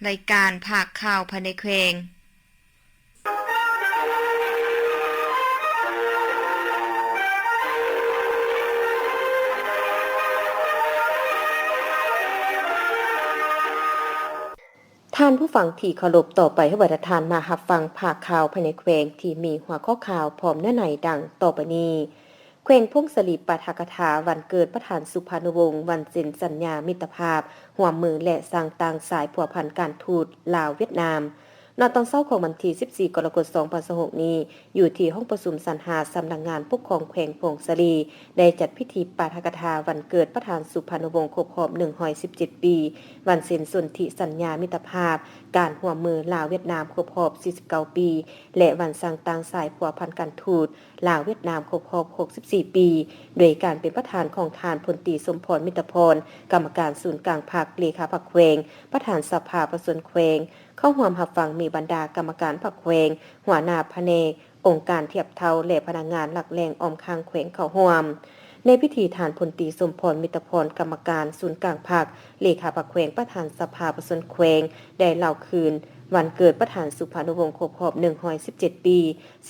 ລາຍການພາກຂ່າວພາຍໃນແຂວງ. ທ່ານຜູ້ຟັງທີ່ເຄົາລົບ, ຕໍ່ໄປໃຫ້ບັນດາທ່ານມາຮັບຟັງພາກຂ່າວພາຍໃນແຂວງທີ່ມີຫົວຂໍ້ຂ່າວພ້ອມເນື້ອໃນດັ່ງຕໍ່ໄປນີ້. ແຂວງຜົ້ງສາລີປາຖະກະຖາວັນເກີດປະທານສຸພານຸວົງ, ວັນເຊັນສັນຍາມິດຕະພາບຮ່ວມມື ແລະ ສ້າງຕັ້ງສາຍພົວພັນການທູດລາວ-ຫວຽດນາມ. ນະຕອນເຊົ້າຂອງວັນທີສິບສີ່ ກໍລະກົດ ສອງພັນຊາວຫົກນີ້, ຢູ່ທີ່ຫ້ອງປະຊຸມຊັ້ນຫ້າ ສຳນັກງານປົກຄອງແຂວງຜົ້ງສາລີ ໄດ້ຈັດພິທີປາຖະກະຖາວັນເກີດປະທານສຸພານຸວົງຄົບຮອບໜຶ່ງຮ້ອຍສິບເຈັດປີ, ວັນເຊັນສົນທິສັນຍາມິດຕະພາບການຮ່ວມມືລາວ-ຫວຽດນາມຄົບຮອບສີ່ສິບເກົ້າປີ ແລະ ວັນສ້າງຕັ້ງສາຍພົວພັນການທູດລາວ-ຫວຽດນາມຄົບຮອບຫົກສິບສີ່ປີ, ໂດຍການເປັນປະທານຂອງທ່ານ ພົນຕີ ສົມພອນ ມິດຕະພອນ, ກຳມະການສູນກາງພັກ, ເລຂາພັກແຂວງ, ປະທານສະພາປະຊາຊົນແຂວງ. ເຂົ້າຮ່ວມຮັບຟັງມີບັນດາກຳມະການພັກແຂວງ, ຫົວໜ້າພະແນກ, ອົງການທຽບເທົ່າ ແລະ ພະນັກງານຫຼັກແຫຼ່ງອ້ອມຂ້າງແຂວງເຂົ້າຮ່ວມ. ໃນພິທີ, ທ່ານ ພົນຕີ ສົມພອນ ມິດຕະພອນ, ກຳມະການສູນກາງພັກ, ເລຂາພັກແຂວງ, ປະທານສະພາປະຊາຊົນແຂວງ ໄດ້ເລົ່າຄືນວັນເກີດປະທານສຸພານຸວົງຄົບຮອບໜຶ່ງຮ້ອຍສິບເຈັດປີ,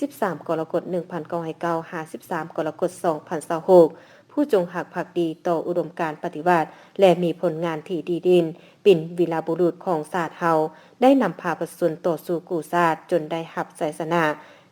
ສິບສາມ ກໍລະກົດ ໜຶ່ງພັນເກົ້າຮ້ອຍເກົ້າ ຫາ ສິບສາມ ກໍລະກົດ ສອງພັນຊາວຫົກ, ຜູ້ຈົງຮັກພັກດີຕໍ່ອຸດົມການປະຕິວັດ ແລະ ມີຜົນງານທີ່ດີເດັ່ນ, ເປັນວີລະບຸລຸດຂອງຊາດເຮົາ, ໄດ້ນຳພາປະຊາຊົນຕໍ່ສູ້ກູ້ຊາດຈົນໄດ້ຮັບໄຊຊະນະ,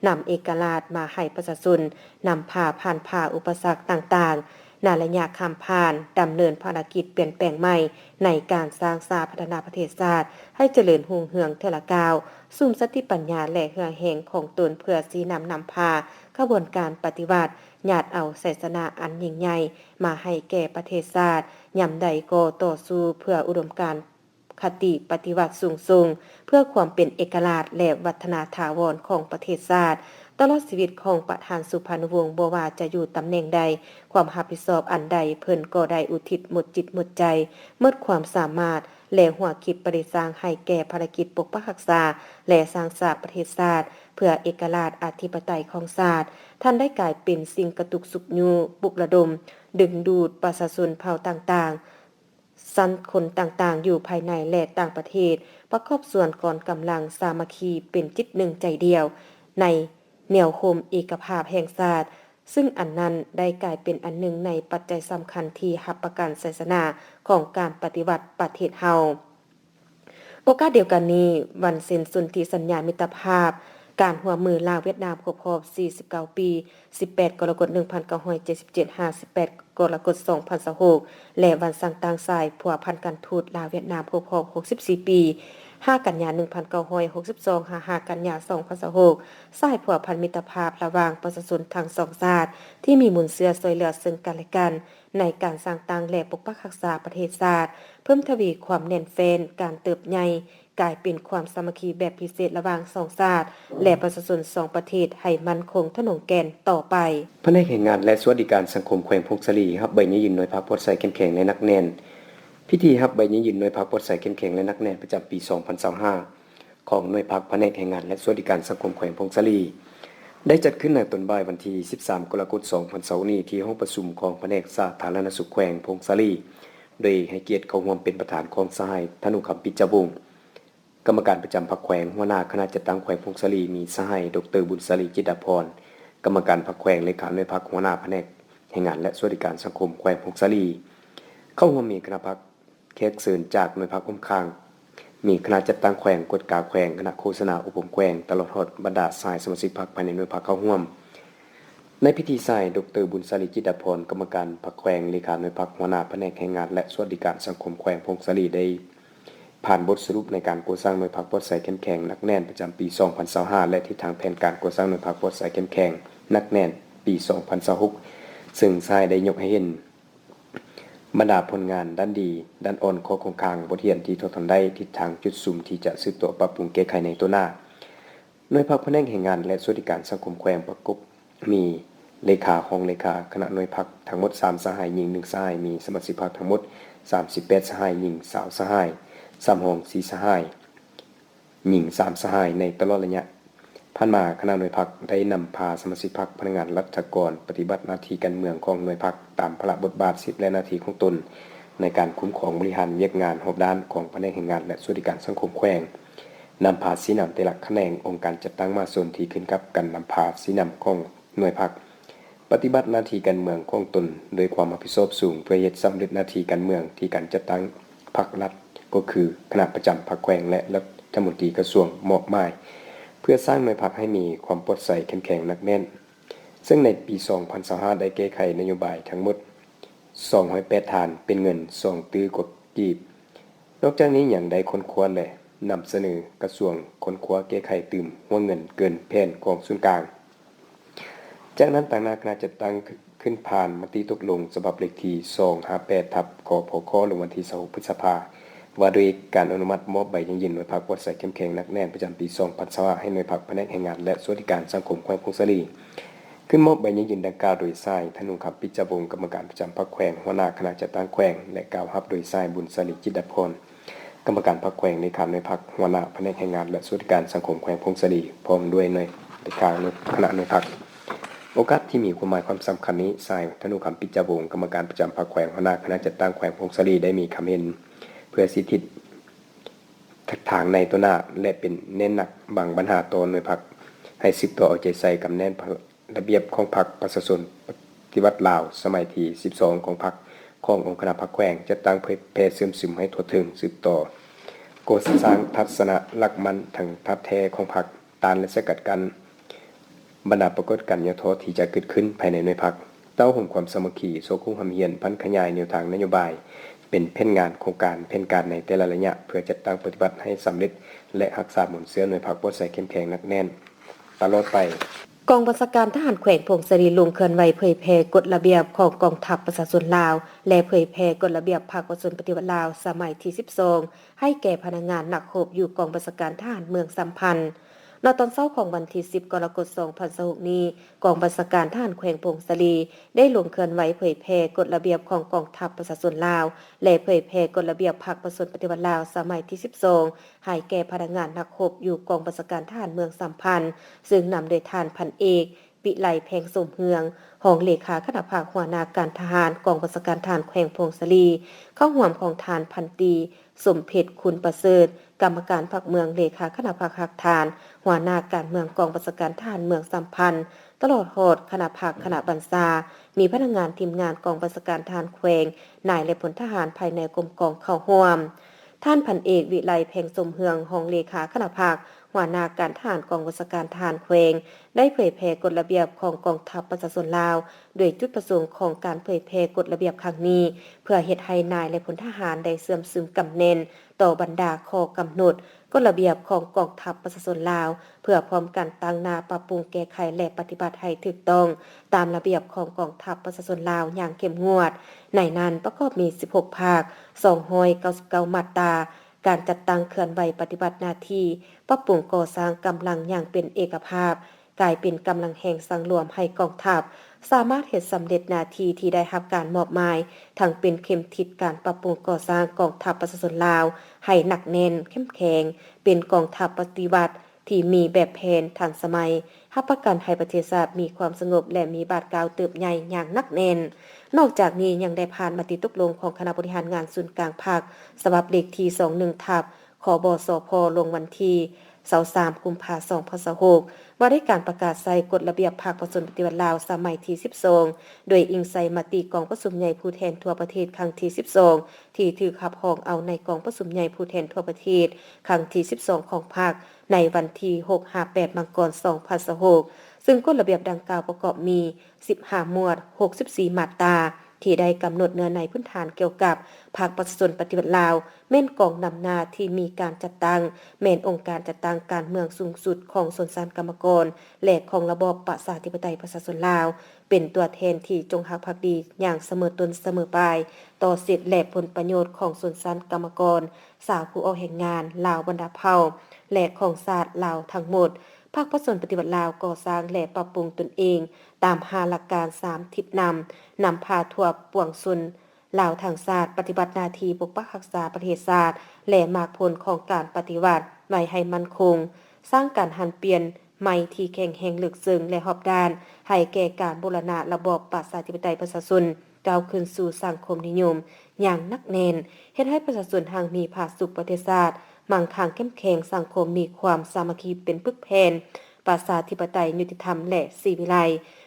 ນຳເອກະລາດມາໃຫ້ປະຊາຊົນ, ນຳພາຜ່ານຜ່າອຸປະສັກຕ່າງໆ. ໃນໄລຍະຂ້າມຜ່ານ, ດຳເນີນພາລະກິດປ່ຽນແປງໃໝ່ໃນການສ້າງສາພັດທະນາປະເທດຊາດໃຫ້ຈະເລີນຮຸ່ງເຮືອງເທື່ອລະກ້າວ, ສຸມສະຕິປັນຍາ ແລະ ເຫື່ອແຮງຂອງຕົນເພື່ອຊີ້ນຳນຳພາຂະບວນການປະຕິວັດ, ຍາດເອົາໄຊຊະນະອັນຍິ່ງໃຫຍ່ມາໃຫ້ແກ່ປະເທດຊາດ, ຍາມໃດກໍຕໍ່ສູ້ເພື່ອອຸດົມການ ຄະຕິປະຕິວັດສູງສົ່ງ ເພື່ອຄວາມເປັນເອກະລາດ ແລະ ວັດທະນາຖາວອນຂອງປະເທດຊາດ. ຕະຫຼອດຊີວິດຂອງປະທານສຸພານຸວົງ, ບໍ່ວ່າຈະຢູ່ຕຳແໜ່ງໃດ, ຄວາມຮັບຜິດຊອບອັນໃດ, ເພິ່ນກໍໄດ້ອຸທິດໝົດຈິດໝົດໃຈ, ໝົດຄວາມສາມາດ ແລະ ຫົວຄິດປະດິດສ້າງໃຫ້ແກ່ພາລະກິດປົກປັກຮັກສາ ແລະ ສ້າງສາປະເທດຊາດ ເພື່ອເອກະລາດອະທິປະໄຕຂອງຊາດ. ທ່ານໄດ້ກາຍເປັນສິ່ງກະຕຸກຊຸກຍູ້, ປຸກລະດົມ, ດຶງດູດປະຊາຊົນເຜົ່າຕ່າງໆ, ຊັ້ນຄົນຕ່າງໆ ຢູ່ພາຍໃນ ແລະ ຕ່າງປະເທດ ປະກອບສ່ວນກອນກຳລັງສາມັກຄີເປັນຈິດໜຶ່ງໃຈດຽວ ໃນແນວໂຮມເອກະພາບແຫ່ງຊາດ, ຊຶ່ງອັນນັ້ນໄດ້ກາຍເປັນອັນໜຶ່ງໃນປັດໄຈສຳຄັນທີ່ຮັບປະກັນໄຊຊະນະຂອງການປະຕິວັດປະເທດເຮົາ. ໂອກາດດຽວກັນນີ້, ວັນເຊັນສົນທິສັນຍາມິດຕະພາບການຮ່ວມມືລາວ-ຫວຽດນາມຄົບຮອບສີ່ສິບເກົ້າປີ, ສິບແປດ ກໍລະກົດ ໜຶ່ງພັນເກົ້າຮ້ອຍເຈັດສິບເຈັດ ຫາ ສິບແປດ ກໍລະກົດ ສອງພັນຊາວຫົກ ແລະ ວັນສ້າງຕັ້ງສາຍພົວພັນການທູດລາວ-ຫວຽດນາມຄົບຮອບຫົກສິບສີ່ປີ, ຫ້າ ກັນຍາ ໜຶ່ງພັນເກົ້າຮ້ອຍຫົກສິບສອງ ຫາ ຫ້າ ກັນຍາ ສອງພັນຊາວຫົກ, ສາຍພົວພັນມິດຕະພາບລະຫວ່າງປະຊາຊົນທັງສອງຊາດ ທີ່ມີມູນເຊື້ອຊ່ວຍເຫຼືອເຊິ່ງກັນແລະກັນ ໃນການສ້າງຕັ້ງ ແລະ ປົກປັກຮັກສາປະເທດຊາດ, ເພີ່ມທະວີຄວາມແໜ້ນແຟ້ນ, ການເຕີບໃຫຍ່, ກາຍເປັນຄວາມສາມັກຄີແບບພິເສດລະຫວ່າງສອງຊາດ ແລະ ປະຊາຊົນສອງປະເທດໃຫ້ໝັ້ນຄົງທະນົງແກ່ນຕໍ່ໄປ. ພະແນກແຮງງານ ແລະ ສະຫວັດດີການສັງຄົມແຂວງຜົ້ງສາລີ ຮັບໃບຢັ້ງຢືນໜ່ວຍພັກປອດໃສເຂັ້ມແຂງ ແລະ ໜັກແໜ້ນ. ພິທີຮັບໃບຢັ້ງຢືນໜ່ວຍພັກປອດໃສເຂັ້ມແຂງ ແລະ ໜັກແໜ້ນປະຈຳປີສອງພັນຊາວຫ້າ ຂອງໜ່ວຍພັກພະແນກແຮງງານ ແລະ ສະຫວັດດີການສັງຄົມແຂວງຜົ້ງສາລີ ໄດ້ຈັດຂຶ້ນໃນຕອນບ່າຍວັນທີສິບສາມ ກໍລະກົດ ສອງພັນຊາວຫົກນີ້ ທີ່ຫ້ອງປະຊຸມຂອງພະແນກສາທາລະນະສຸກແຂວງຜົ້ງສາລີ ໂດຍໃຫ້ກຽດເຂົ້າຮ່ວມເປັນປະທານຂອງສະຫາຍ ທະນຸຄຳ ປິດຈະວົງ ກຳມະການປະຈຳພັກແຂວງ, ຫົວໜ້າຄະນະຈັດຕັ້ງແຂວງຜົ້ງສາລີ ມີສະຫາຍ ດອກເຕີ ບຸນສາລີ ຈິດດາພອນ ກຳມະການພັກແຂວງ, ເລຂາໜ່ວຍພັກ, ຫົວໜ້າພະແນກແຮງງານ ແລະ ສະຫວັດດີການສັງຄົມແຂວງຜົ້ງສາລີ. ເຂົ້າຮ່ວມມີຄະນະພັກ, ແຂກເຊີນຈາກໜ່ວຍພັກອ້ອມຂ້າງ, ມີຄະນະຈັດຕັ້ງແຂວງ, ກວດກາແຂວງ, ຄະນະໂຄສະນາອົບຮົມແຂວງ, ຕະຫຼອດຮອດບັນດາສະຫາຍສະມາຊິກພັກພາຍໃນໜ່ວຍພັກເຂົ້າຮ່ວມ. ໃນພິທີ, ສະຫາຍ ດອກເຕີ ບຸນສາລີ ຈິດດາພອນ ກຳມະການພັກແຂວງ, ເລຂາໜ່ວຍພັກ, ຫົວໜ້າພະແນກແຮງງານ ແລະ ສະຫວັດດີການສັງຄົມແຂວງຜົ້ງສາລີ ໄດ້ຜ່ານບົດສະຫຼຸບໃນການກໍ່ສ້າງໜ່ວຍພັກປອດໃສເຂັ້ມແຂງ ໜັກແໜ້ນ ປະຈຳປີສອງພັນຊາວຫ້າ ແລະ ທິດທາງແຜນການກໍ່ສ້າງໜ່ວຍພັກປອດໃສເຂັ້ມແຂງ ໜັກແໜ້ນ ປີສອງພັນຊາວຫົກ ເຊິ່ງສະຫາຍໄດ້ຍົກໃຫ້ເຫັນ ບັນດາຜົນງານດ້ານດີ, ດ້ານອ່ອນ, ຂໍ້ຄົງຄ້າງ, ບົດຮຽນທີ່ຖອດຖອນໄດ້, ທິດທາງ, ຈຸດສຸມທີ່ຈະສືບຕໍ່ປັບປຸງແກ້ໄຂໃນຕໍ່ໜ້າ. ໜ່ວຍພັກພະແນກແຮງງານ ແລະ ສະຫວັດດີການສັງຄົມແຂວງ ປະກອບມີເລຂາ, ຮອງເລຂາ, ຄະນະໜ່ວຍພັກ ທັງໝົດສາມສະຫາຍ, ຍິງໜຶ່ງສະຫາຍ, ມີສະມາຊິກພັກທັງໝົດສາມສິບແປດສະຫາຍ, ຍິງຊາວສະຫາຍ, ສຳຮອງສີ່ສະຫາຍ. ຍິງສາມສະຫາຍ. ໃນຕະຫຼອດໄລຍະຜ່ານມາ, ຄະນະໜ່ວຍພັກໄດ້ນຳພາສະມາຊິກພັກ, ພະນັກງານລັດຖະກອນ ປະຕິບັດໜ້າທີ່ການເມືອງຂອງໜ່ວຍພັກຕາມພາລະບົດບາດ, ສິດ ແລະ ໜ້າທີ່ຂອງຕົນ, ໃນການຄຸ້ມຄອງບໍລິຫານວຽກງານຮອບດ້ານຂອງພະແນກແຮງງານ ແລະ ສະຫວັດດີການສັງຄົມແຂວງ, ນຳພາຊີ້ນຳແຕ່ລະຂະແໜງ, ອົງການຈັດຕັ້ງມະຫາຊົນທີ່ຂຶ້ນກັບການນຳພາຊີ້ນຳຂອງໜ່ວຍພັກ ປະຕິບັດໜ້າທີ່ການເມືອງຂອງຕົນດ້ວຍຄວາມຮັບຜິດຊອບສູງ ເພື່ອເຮັດສຳເລັດໜ້າທີ່ການເມືອງທີ່ການຈັດຕັ້ງພັກລັດ ກໍຄືຄະນະປະຈຳພັກແຂວງ ແລະ ລັດຖະມົນຕີກະຊວງມອບໝາຍ ເພື່ອສ້າງໜ່ວຍພັກໃຫ້ມີຄວາມປອດໃສເຂັ້ມແຂງໜັກແໜ້ນ. ເຊິ່ງໃນປີສອງພັນຊາວຫ້າ ໄດ້ແກ້ໄຂນະໂຍບາຍທັງໝົດສອງຮ້ອຍແປດຖານ ເປັນເງິນສອງຕື້ກວ່າກີບ. ນອກຈາກນີ້ຍັງໄດ້ຄົ້ນຄວ້າ ແລະ ນຳສະເໜີກະຊວງຄົ້ນຄວ້າແກ້ໄຂຕື່ມຫົວເງິນເກີນແຜນຂອງສູນກາງ. ຈາກນັ້ນ, ຕາງໜ້າຄະນະຈັດຕັ້ງຂຶ້ນຜ່ານມະຕິຕົກລົງສະບັບເລກທີສອງຫ້າແປດ ທັບ ກພຂ ລົງວັນທີຊາວຫົກ ພຶດສະພາ ວ່າດ້ວຍການອະນຸມັດມອບໃບຢັ້ງຢືນໜ່ວຍພັກປອດໃສເຂັ້ມແຂງໜັກແໜ້ນ ປະຈຳປີສອງພັນຊາວຫ້າ ໃຫ້ໜ່ວຍພັກພະແນກແຮງງານ ແລະ ສະຫວັດດີການສັງຄົມແຂວງຜົ້ງສາລີ. ທ່ານ ທະນຸຄຳ ປິດຈະວົງ ກຳມະການປະຈຳພັກແຂວງ, ຫົວໜ້າຄະນະຈັດຕັ້ງແຂວງ ແລະ ກ່າວຮັບໂດຍ ສະຫາຍ ບຸນສາລີ ຈິດດາພອນ ກຳມະການພັກແຂວງ, ເລຂາໜ່ວຍພັກ, ຫົວໜ້າພະແນກແຮງງານ ແລະ ສະຫວັດດີການສັງຄົມແຂວງຜົ້ງສາລີ ພ້ອມດ້ວຍໜ່ວຍເລຂາຄະນະໜ່ວຍພັກ. ໂອກາດທີ່ມີຄວາມໝາຍຄວາມສຳຄັນນີ້, ສະຫາຍ ທະນຸຄຳ ປິດຈະວົງ ກຳມະການປະຈຳພັກແຂວງ, ຫົວໜ້າຄະນະຈັດຕັ້ງແຂວງຜົ້ງສາລີ ໄດ້ມີຄຳເຫັນເພື່ອຊີ້ທິດທາງໃນຕໍ່ໜ້າ ແລະ ເປັນເນັ້ນໜັກບາງບັນຫາຕໍ່ໜ່ວຍພັກ ໃຫ້ສືບຕໍ່ເອົາໃຈໃສ່ກຳແໜ້ນ ລະບຽບຂອງພັກປະຊາຊົນປະຕິວັດລາວ ສະໄໝທີສິບສອງຂອງພັກ, ຂອງອົງຄະນະພັກແຂວງ, ຈັດຕັ້ງເຜີຍແຜ່ເຊື່ອມຊຶມໃຫ້ທົ່ວເຖິງ, ສືບຕໍ່ກໍ່ສ້າງທັດສະນະຫຼັກໝັ້ນທາງທາດແທ້ຂອງພັກ, ຕ້ານ ແລະ ສະກັດກັ້ນບັນດາປາກົດການຫຍໍ້ທໍ້ທີ່ຈະເກີດຂຶ້ນພາຍໃນໜ່ວຍພັກ, ເຕົ້າໂຮມຄວາມສາມັກຄີ, ຊອກຮູ້ຮ່ຳຮຽນ, ຜັນຂະຫຍາຍແນວທາງນະໂຍບາຍ ເປັນແຜນງານ, ໂຄງການ, ແຜນການໃນແຕ່ລະໄລຍະ ເພື່ອຈັດຕັ້ງປະຕິບັດໃຫ້ສຳເລັດ ແລະ ຮັກສາມູນເຊື້ອໜ່ວຍພັກປອດໃສເຂັ້ມແຂງໜັກແໜ້ນ ຕະຫຼອດໄປ. ກອງບັນຊາການທະຫານແຂວງຜົ້ງສາລີລົງເຄື່ອນໄຫວເຜີຍແຜ່ກົດລະບຽບຂອງກອງທັບປະຊາຊົນລາວ ແລະ ເຜີຍແຜ່ກົດລະບຽບພັກປະຊາຊົນປະຕິວັດລາວສະໄໝທີສິບສອງ ໃຫ້ແກ່ພະນັກງານນັກຮົບຢູ່ກອງບັນຊາການທະຫານເມືອງສຳພັນ. ໃນຕອນເຊົ້າຂອງວັນທີສິບ ກໍລະກົດ ສອງພັນຊາວຫົກນີ້, ກອງບັນຊາການທະຫານແຂວງຜົ້ງສາລີ ໄດ້ລົງເຄື່ອນໄຫວເຜີຍແຜ່ກົດລະບຽບຂອງກອງທັບປະຊາຊົນລາວ ແລະ ເຜີຍແຜ່ກົດລະບຽບພັກປະຊາຊົນປະຕິວັດລາວສະໄໝທີສິບສອງ ໃຫ້ແກ່ພະນັກງານນັກຮົບຢູ່ກອງບັນຊາການທະຫານເມືອງສຳພັນ, ເຊິ່ງນຳໂດຍທ່ານພັນເອກ ວິໄລ ແພງສົມເຮືອງ, ຮອງເລຂາຄະນະພັກ, ຫົວໜ້າການທະຫານກອງບັນຊາການທະຫານແຂວງຜົ້ງສາລີ, ເຂົ້າຮ່ວມຂອງທ່ານພັນຕີ ສົມເພັດ ຄຸນປະເສີດ, ກຳມະການພັກເມືອງ, ເລຂາຄະນະພັກຮາກຖານ, ຫົວໜ້າການເມືອງກອງບັນຊາການທະຫານເມືອງສຳພັນ, ຕະຫຼອດຮອດຄະນະພັກ, ຄະນະບັນຊາ, ມີພະນັກງານທີມງານກອງບັນຊາການທະຫານແຂວງ, ນາຍ ແລະ ພົນທະຫານພາຍໃນກົມກອງເຂົ້າຮ່ວມ. ທ່ານພັນເອກ ວິໄລ ແພງສົມເຮືອງ, ຮອງເລຂາຄະນະພັກ, ຫົວໜ້າການທະຫານກອງບັນຊາການທະຫານແຂວງ ໄດ້ເຜີຍແຜ່ກົດລະບຽບຂອງກອງທັບປະຊາຊົນລາວ, ໂດຍຈຸດປະສົງຂອງການເຜີຍແຜ່ກົດລະບຽບຄັ້ງນີ້ ເພື່ອເຮັດໃຫ້ນາຍ ແລະ ພົນທະຫານໄດ້ເຊື່ອມຊຶມກຳແໜ້ນຕໍ່ບັນດາຂໍ້ກຳນົດ, ກົດລະບຽບຂອງກອງທັບປະຊາຊົນລາວ, ເພື່ອພ້ອມກັນຕັ້ງໜ້າປັບປຸງແກ້ໄຂ ແລະ ປະຕິບັດໃຫ້ຖືກຕ້ອງຕາມລະບຽບຂອງກອງທັບປະຊາຊົນລາວຢ່າງເຂັ້ມງວດ. ໃນນັ້ນປະກອບມີສິບຫົກພາກ, ສອງຮ້ອຍເກົ້າສິບເກົ້າມາດຕາ, ການຈັດຕັ້ງເຄື່ອນໄຫວປະຕິບັດໜ້າທີ່, ປັບປຸງກໍ່ສ້າງກຳລັງຢ່າງເປັນເອກະພາບ, ກາຍເປັນກຳລັງແຮງສັງລວມໃຫ້ກອງທັບສາມາດເຮັດສຳເລັດໜ້າທີ່ທີ່ໄດ້ຮັບການມອບໝາຍ, ທັງເປັນເຂັມທິດການປັບປຸງກໍ່ສ້າງກອງທັບປະຊາຊົນລາວໃຫ້ໜັກແໜ້ນ, ເຂັ້ມແຂງ, ເປັນກອງທັບປະຕິວັດທີ່ມີແບບແຜນທັນສະໄໝ, ຮັບປະກັນໃຫ້ປະເທດຊາດມີຄວາມສະຫງົບ ແລະ ມີບາດກ້າວເຕີບໃຫຍ່ຢ່າງໜັກແໜ້ນ. ນອກຈາກນີ້ຍັງໄດ້ຜ່ານມະຕິຕົກລົງຂອງຄະນະບໍລິຫານງານສູນກາງພັກ ສະບັບເລກທີສອງໜຶ່ງ ທັບ ຄບສພ ລົງວັນທີຊາວສາມ ກຸມພາ ສອງພັນຊາວຫົກ ວ່າດ້ວຍການປະກາດໃຊ້ກົດລະບຽບພັກປະຊາຊົນປະຕິວັດລາວສະໄໝທີສິບສອງ ໂດຍອີງໃສ່ມະຕິກອງປະຊຸມໃຫຍ່ຜູ້ແທນທົ່ວປະເທດຄັ້ງທີສິບສອງ ທີ່ຖືກຮັບຮອງເອົາໃນກອງປະຊຸມໃຫຍ່ຜູ້ແທນທົ່ວປະເທດຄັ້ງທີສິບສອງຂອງພັກ ໃນວັນທີຫົກ ຫາ ແປດ ມັງກອນ ສອງພັນຊາວຫົກ ເຊິ່ງກົດລະບຽບດັ່ງກ່າວປະກອບມີ ສິບຫ້າໝວດ ຫົກສິບສີ່ມາດຕາ ທີ່ໄດ້ກຳນົດເນື້ອໃນພື້ນຖານກ່ຽວກັບພັກປະຊາຊົນປະຕິວັດລາວ ແມ່ນກອງນຳໜ້າທີ່ມີການຈັດຕັ້ງ, ແມ່ນອົງການຈັດຕັ້ງການເມືອງສູງສຸດຂອງຊົນຊັ້ນກຳມະກອນ ແລະ ຂອງລະບອບປະຊາທິປະໄຕປະຊາຊົນລາວ, ເປັນຕົວແທນທີ່ຈົງຮັກພັກດີຢ່າງສະເໝີຕົ້ນສະເໝີປາຍ ຕໍ່ສິດ ແລະ ຜົນປະໂຫຍດຂອງຊົນຊັ້ນກຳມະກອນ, ຊາວຜູ້ອອກແຮງງານລາວບັນດາເຜົ່າ ແລະ ຂອງຊາດລາວທັງໝົດ. ພັກປະຊາຊົນປະຕິວັດລາວກໍ່ສ້າງ ແລະ ປັບປຸງຕົນເອງຕາມຫ້າຫຼັກການສາມທິດນຳ, ນຳພາທົ່ວປວງຊົນລາວທັງຊາດປະຕິບັດໜ້າທີ່ປົກປັກຮັກສາປະເທດຊາດ ແລະ ໝາກຜົນຂອງການປະຕິວັດໄວ້ໃຫ້ໝັ້ນຄົງ, ສ້າງການຫັນປ່ຽນໃໝ່ທີ່ແຂງແຮງເລິກເຊິ່ງ ແລະ ຮອບດ້ານ ໃຫ້ແກ່ການບູລະນະລະບອບປະຊາທິປະໄຕປະຊາຊົນ ກ້າວຂຶ້ນສູ່ສັງຄົມນິຍົມຢ່າງໜັກແໜ້ນ, ເຮັດໃຫ້ປະຊາຊົນຮັ່ງມີຜາສຸກປະເທດຊາດ, ມັ່ງຄັ່ງເຂັ້ມແຂງ, ສັງຄົມມີຄວາມສາມັກຄີເປັນປຶກແຜ່ນ, ປະຊາທິປະໄຕ, ຍຸຕິທຳ ແລະ ສີວິໄລ.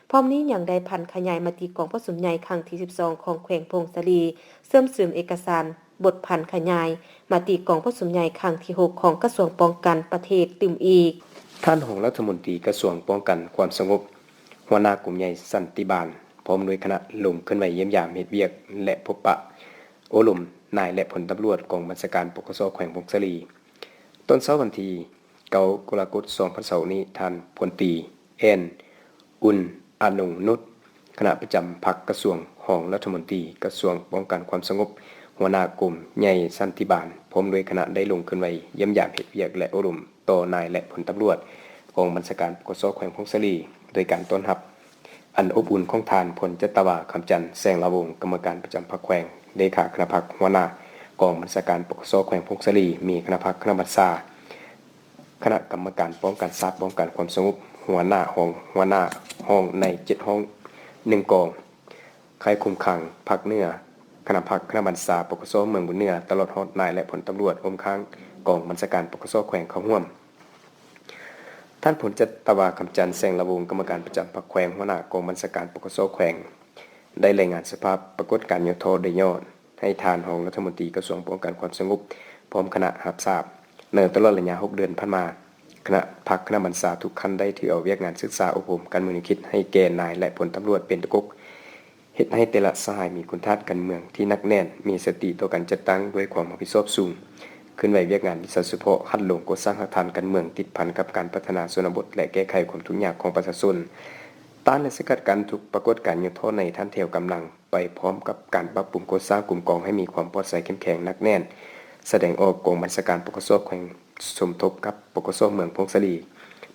ພ້ອມນີ້ຍັງໄດ້ຜັນຂະຫຍາຍມະຕິກອງປະຊຸມໃຫຍ່ຄັ້ງທີສິບສອງຂອງແຂວງຜົ້ງສາລີ, ເຊື່ອມຊຶມເອກະສານບົດຜັນຂະຫຍາຍມະຕິກອງປະຊຸມໃຫຍ່ຄັ້ງທີຫົກຂອງກະຊວງປ້ອງກັນປະເທດຕື່ມອີກ. ທ່ານຮອງລັດຖະມົນຕີກະຊວງປ້ອງກັນຄວາມສະຫງົບ, ຫົວໜ້າກົມໃຫຍ່ສັນຕິບານ ພ້ອມດ້ວຍຄະນະລົງເຄື່ອນໄຫວຢ້ຽມຢາມເຮັດວຽກ ແລະ ພົບປະໂອ້ລົມນາຍ ແລະ ພົນຕຳຫຼວດກອງບັນຊາການ ປກສ ແຂວງຜົ້ງສາລີ. ຕອນເຊົ້າວັນທີເກົ້າ ກໍລະກົດ ສອງພັນຊາວນີ້, ທ່ານພົນຕີ ແອນ ອຸ່ນອະນົງນຸດ ຄະນະປະຈຳພັກກະຊວງ, ຮອງລັດຖະມົນຕີກະຊວງປ້ອງກັນຄວາມສະຫງົບ, ຫົວໜ້າກົມໃຫຍ່ສັນຕິບານ ພ້ອມດ້ວຍຄະນະໄດ້ລົງເຄື່ອນໄຫວຢ້ຽມຢາມເຮັດວຽກ ແລະ ໂອ້ລົມຕໍ່ນາຍ ແລະ ພົນຕຳຫຼວດກອງບັນຊາການ ປກສ ແຂວງຜົ້ງສາລີ ໂດຍການຕ້ອນຮັບອັນອົບອຸ່ນຂອງທ່ານ ພົນຈັດຕະວາ ຄຳຈັນ ແສງລາວົງ ກຳມະການປະຈຳພັກແຂວງ, ເລຂາຄະນະພັກ, ຫົວໜ້າກອງບັນຊາການ ປກສ ແຂວງຜົ້ງສາລີ, ມີຄະນະພັກ, ຄະນະບັນຊາ, ຄະນະກຳມະການປ້ອງກັນຊາດ, ປ້ອງກັນຄວາມສະຫງົບ, ຫົວໜ້າຫ້ອງ, ຫົວໜ້າຫ້ອງໃນເຈັດຫ້ອງ ໜຶ່ງກອງ, ຄ້າຍຄຸມຂັງພາກເໜືອ, ຄະນະພັກ, ຄະນະບັນຊາ ປກສ ເມືອງບຸນເໜືອ, ຕະຫຼອດຮອດນາຍ ແລະ ພົນຕຳຫຼວດຮ່ວມຂ້າງກອງບັນຊາການ ປກສ ແຂວງເຂົ້າຮ່ວມ. ທ່ານ ພົນຈັດຕະວາ ຄຳຈັນ ແສງລາວົງ ກຳມະການປະຈຳພັກແຂວງ, ຫົວໜ້າກອງບັນຊາການ ປກສ ແຂວງ ໄດ້ລາຍງານສະພາບປາກົດການຫຍໍ້ທໍ້ໂດຍຫຍໍ້ ໃຫ້ທ່ານຮອງລັດຖະມົນຕີກະຊວງປ້ອງກັນຄວາມສະຫງົບ ພ້ອມຄະນະຮັບຊາບ. ໃນຕະຫຼອດໄລຍະຫົກເດືອນຜ່ານມາ, ຄະນະພັກ, ຄະນະບັນຊາທຸກຂັ້ນໄດ້ຖືເອົາວຽກງານສຶກສາອົບຮົມການເມືອງແນວຄິດໃຫ້ແກ່ນາຍ ແລະ ພົນຕຳຫຼວດເປັນຕົວກົກ, ເຮັດໃຫ້ແຕ່ລະສະຫາຍມີຄຸນທາດການເມືອງທີ່ໜັກແໜ້ນ, ມີສະຕິຕໍ່ການຈັດຕັ້ງດ້ວຍຄວາມຮັບຜິດຊອບສູງ, ເຄື່ອນໄຫວວຽກງານວິຊາສະເພາະ, ຫັນລົງກໍ່ສ້າງຮາກຖານການເມືອງຕິດພັນກັບການພັດທະນາຊົນນະບົດ ແລະ ແກ້ໄຂຄວາມທຸກຍາກຂອງປະຊາຊົນ, ຕ້ານ ແລະ ສະກັດກັ້ນທຸກປາກົດການຫຍໍ້ທໍ້ໃນທ່ານແຖວກຳລັງ, ໄປພ້ອມກັບການປັບປຸງກໍ່ສ້າງກຸ່ມກອງໃຫ້ມີຄວາມປອດໃສເຂັ້ມແຂງໜັກແໜ້ນ, ສະແດງອອກກອງບັນຊາການ ປກສ ແຂວງ ສົມທົບກັບ ປກສ ເມືອງຜົ້ງສາລີ,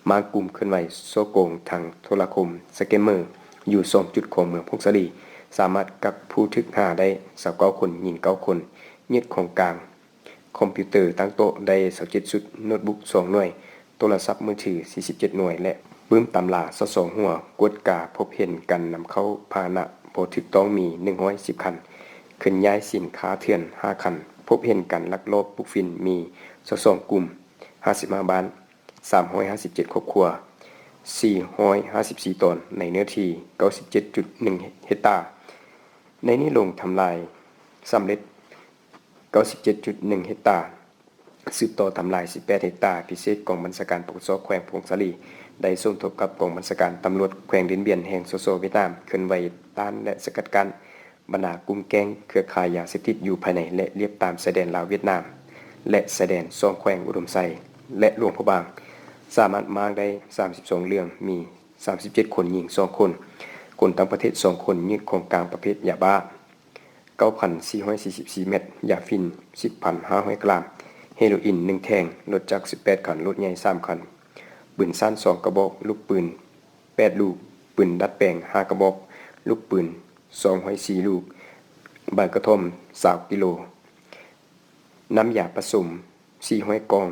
ມາກຸ່ມເຄື່ອນໄຫວສໍ້ໂກງທາງໂທລະຄົມ, ສະແກມເມີ, ຢູ່ສອງຈຸດຂອງເມືອງຜົ້ງສາລີ, ສາມາດກັກຜູ້ຖືກຫາໄດ້ຊາວເກົ້າຄົນ, ຍິງເກົ້າຄົນ, ຍຶດຂອງກາງ ຄອມພິວເຕີຕັ້ງໂຕະໄດ້ຊາວເຈັດຊຸດ, ໂນດບຸກສອງໜ່ວຍ, ໂທລະສັບມືຖືສີ່ສິບເຈັດໜ່ວຍ ແລະ ປຶ້ມຕຳລາຊາວສອງຫົວ. ກວດກາພົບເຫັນການນຳເຂົ້າພາຫະນະບໍ່ຖືກຕ້ອງມີໜຶ່ງຮ້ອຍສິບຄັນ, ເຄື່ອນຍ້າຍສິນຄ້າເຖື່ອນຫ້າຄັນ, ພົບເຫັນການລັກລອບປູກຝິ່ນມີຊາວສອງກຸ່ມ, ຫ້າສິບຫ້າບ້ານ, ສາມຮ້ອຍຫ້າສິບເຈັດຄອບຄົວ, ສີ່ຮ້ອຍຫ້າສິບສີ່ຕອນ, ໃນເນື້ອທີ່ເກົ້າສິບເຈັດຈຸດໜຶ່ງເຮັກຕາ. ໃນນີ້ລົງທຳລາຍສຳເລັດເກົ້າສິບເຈັດຈຸດໜຶ່ງເຮັກຕາ, ສືບຕໍ່ທຳລາຍສິບແປດເຮັກຕາ. ພິເສດກອງບັນຊາການ ປກສ ແຂວງຜົ້ງສາລີ ໄດ້ສົມທົບກັບກອງບັນຊາການຕຳຫຼວດແຂວງດິນບຽນ ແຫ່ງ ສສ ຫວຽດນາມ ເຄື່ອນໄຫວຕ້ານ ແລະ ສະກັດກັ້ນບັນດາກຸ່ມແກ້ງເຄືອຂ່າຍຢາເສບຕິດຢູ່ພາຍໃນ ແລະ ລຽບຕາມຊາຍແດນລາວ-ຫວຽດນາມ ແລະ ຊາຍແດນສອງແຂວງອຸດົມໄຊ ແລະ ຫຼວງພະບາງ, ສາມາດມ້າງໄດ້ສາມສິບສອງເລື່ອງ, ມີສາມສິບເຈັດຄົນ, ຍິງສອງຄົນ, ຄົນຕ່າງປະເທດສອງຄົນ, ຍຶດຂອງກາງປະເພດຢາບ້າ ເກົ້າພັນສີ່ຮ້ອຍສີ່ສິບສີ່ເມັດ, ຢາຝິ່ນສິບພັນຫ້າຮ້ອຍກຣາມ, ເຮໂຣອິນໜຶ່ງແທ່ງ, ລົດຈັກສິບແປດຄັນ, ລົດໃຫຍ່ສາມຄັນ, ປືນສັ້ນສອງກະບອກ, ລູກປືນແປດລູກ, ປືນດັດແປງຫ້າກະບອກ, ລູກປືນສອງຮ້ອຍສີ່ລູກ, ໃບກະທ່ອມຊາວກິໂລ, ນ້ຳຢາປະສົມສີ່ຮ້ອຍກ່ອງ,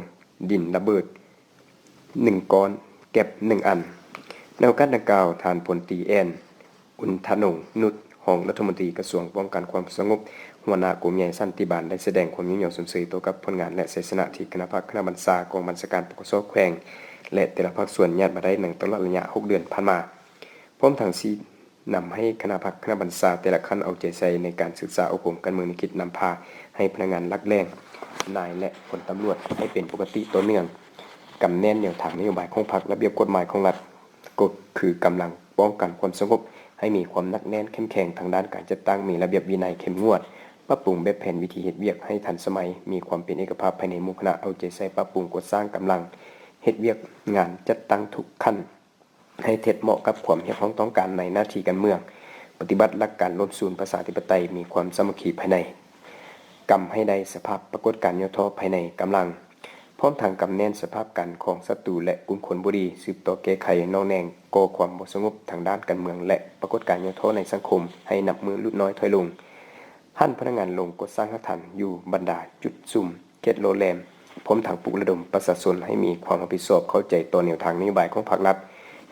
ດິນລະເບີດ ໜຶ່ງກ້ອນ, ແກັບໜຶ່ງອັນ. ໃນໂອກາດດັ່ງກ່າວ, ທ່ານ ພົນຕີ ແອນ ອຸນທະນົງນຸດ, ຮອງລັດຖະມົນຕີກະຊວງປ້ອງກັນຄວາມສະຫງົບ, ຫົວໜ້າກົມໃຫຍ່ສັນຕິບານ ໄດ້ສະແດງຄວາມຍິນຍອມຊົມເຊີຍຕໍ່ກັບຜົນງານ ແລະ ໄຊຊະນະທີ່ຄະນະພັກ, ຄະນະບັນຊາ, ກອງບັນຊາການ ປກສ ແຂວງ ແລະ ແຕ່ລະພາກສ່ວນຍາດມາໄດ້ໃນຕະຫຼອດໄລຍະຫົກເດືອນຜ່ານມາ, ພ້ອມທັງຊີ້ນຳໃຫ້ຄະນະພັກ, ຄະນະບັນຊາແຕ່ລະຂັ້ນເອົາໃຈໃສ່ໃນການສຶກສາອົບຮົມການເມືອງແນວຄິດ, ນຳພາໃຫ້ພະນັກງານຫຼັກແຫຼ່ງ, ນາຍ ແລະ ພົນຕຳຫຼວດໃຫ້ເປັນປົກກະຕິຕໍ່ເນື່ອງ. ກຳແໜ້ນແນວທາງນະໂຍບາຍຂອງພັກ, ລະບຽບກົດໝາຍຂອງລັດ, ກໍຄືກຳລັງປ້ອງກັນຄວາມສະຫງົບໃຫ້ມີຄວາມໜັກແໜ້ນເຂັ້ມແຂງທາງດ້ານການຈັດຕັ້ງ, ມີລະບຽບວິໄນເຂັ້ມງວດ, ປັບປຸງແບບແຜນວິທີເຮັດວຽກໃຫ້ທັນສະໄໝ, ມີຄວາມເປັນເອກະພາບພາຍໃນໝູ່ຄະນະ, ເອົາໃຈໃສ່ປັບປຸງກໍ່ສ້າງກຳລັງເຮັດວຽກງານຈັດຕັ້ງທຸກຂັ້ນ ໃຫ້ເທັດເໝາະກັບຄວາມຮຽກຮ້ອງຕ້ອງການໃນໜ້າທີ່ການເມືອງ, ປະຕິບັດຫຼັກການລວມສູນປະຊາທິປະໄຕ, ມີຄວາມສາມັກຄີພາຍໃນ, ກຳໃຫ້ໄດ້ສະພາບປາກົດການຫຍໍ້ທໍ້ພາຍໃນກຳລັງ, ພ້ອມທັງກຳແໜ້ນສະພາບການຂອງສັດຕູ ແລະ ກຸ່ມຄົນບໍ່ດີ, ສືບຕໍ່ແກ້ໄຂໜໍ່ແໜງກໍ່ຄວາມບໍ່ສະຫງົບທາງດ້ານການເມືອງ ແລະ ປາກົດການຫຍໍ້ທໍ້ໃນສັງຄົມໃຫ້ນັບມື້ຫຼຸດນ້ອຍຖອຍລົງ, ຫັນພະນັກງານລົງກວດສານຮາກຖານຢູ່ບັນດາຈຸດຊຸມ ເຂດໂລແລມ, ພ້ອມທັງປຸກລະດົມປະຊາຊົນໃຫ້ມີຄວາມຮັບຜິດຊອບເຂົ້າໃຈຕໍ່ແນວທາງນະໂຍບາຍຂອງພັກລັດ,